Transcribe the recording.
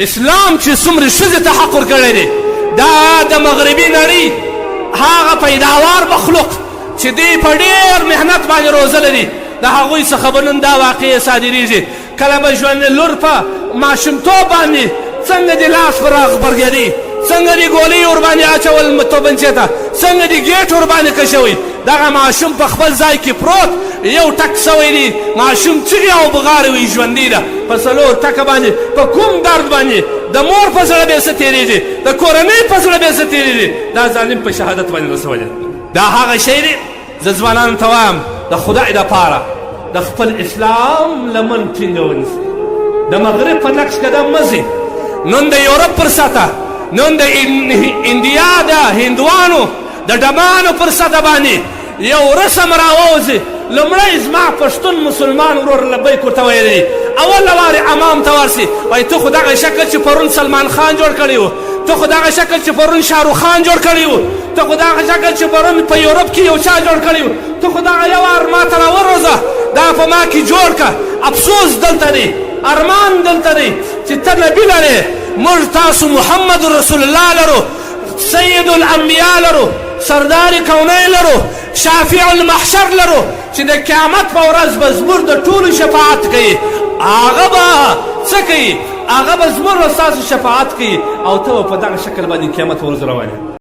اسلام چې څومره ښځې ته حق ورکړی دی، دا د مغربي نړۍ هغه پیداوار مخلوق چې دوی په ډېر محنت باندې روزلی دي، د هغوی څخه به نن دا واقعې صادرېږي. کله به ژوند لور په ماشومتوب باندې څنګه دې لاس پر راغبرګېدی، څنګه دې ګولۍ ورباندې اچول توپنچې ته، څنګه دې ګېټ ورباندې کشوی، دغه ماشوم په خپل ځای کې پروت یو ټک سوی دی، ماشوم چیغې او بغارې وي، ژوندی ده په څلور ټکه باندې، په کوم درد باندې د مور په زړه به څه تېرېږي، د کورنۍ په زړه به څه تېرېږي، دا ظالم په شهادت باندې رسولی. دا هغه شی دی. زه ځوانانو ته وایم، د خدای دپاره د خپل اسلام لمن ټینګه ونیسئ، د مغرب په نقش قدم مه ځئ. نن د یورپ پر سطح، نن د اندیا د هندوانو د ډبانو پر سطح باندې یو رسم راووځي، لومړی زما پښتون مسلمان ورور لبیک ورته ویلی، اول وارې امام ته ورسي، وایي ته خو دغه شکل چې پرون سلمان خان جوړ کړی و، ته خو دغه شکل چې پرون شاهرخ خان جوړ کړی و، ته خو دغه شکل چې پرون په یورپ کې یو چا جوړ کړی و، ته خو دغه یو وار ما ته راوروزه، دا په ما کې جوړ که. افسوس دلته دی، ارمان دلته دی چې ته نبي لرې، موږ تاسو محمد رسول الله لرو، سید الانبیاء لرو، سردار کونین لرو، شافع المحشر لرو چې د قیامت په ورځ به زموږ د ټولو شفاعت کوي. هغه به څه کوي؟ هغه به زموږ او ستاسو شفاعت کوي، او ته به په دغه شکل باندې قیامت په ورځ روان یې.